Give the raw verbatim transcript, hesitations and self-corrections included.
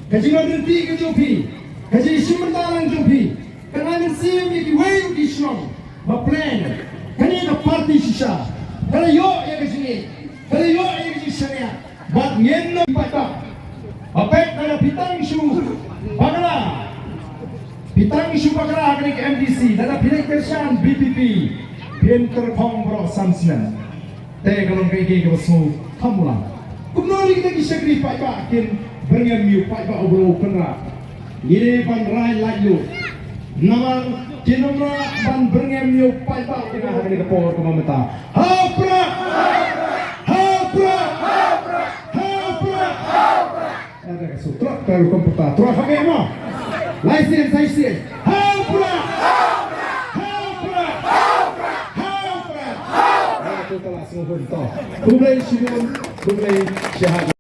Ka jingïarap ka jong phi, ka jingïashim bynta lang jong phi, ka nang mynsiem ïa kiwei ki shnong ba pynlong kane ka party shisha. Ka la ïoh ïa ka jingïeit, ka la ïoh ïa ka jingshaniah. Bad ngin ym paidbah. Ba peit lada phi tang shu bakla, phi tang shu bakla ha kane ka M D C, lada phi leit kyrshan V P P, phin kyrphong baroh san snem. Te ka long kaei kaei kaba sngewkham lang. Kumno ruh kita ki shakri paidbah kin byrngem ïa u paidbah uba la pynrah. Ngi dei ban rai lait luh. Namar kin ym lah ban byrngem ïa u paidbah uba ha kane ka por kaba mynta. Ha u Prah! Ha u Prah! Ha u Prah! Ada ka sutrak ka rukom peta. Trak ha me ma. Lai sien, sai sien. Ha u Prah! Ha u Prah! Ha u Prah! Ha u Prah! Ha u Prah! Khublei shibun, khublei shibun.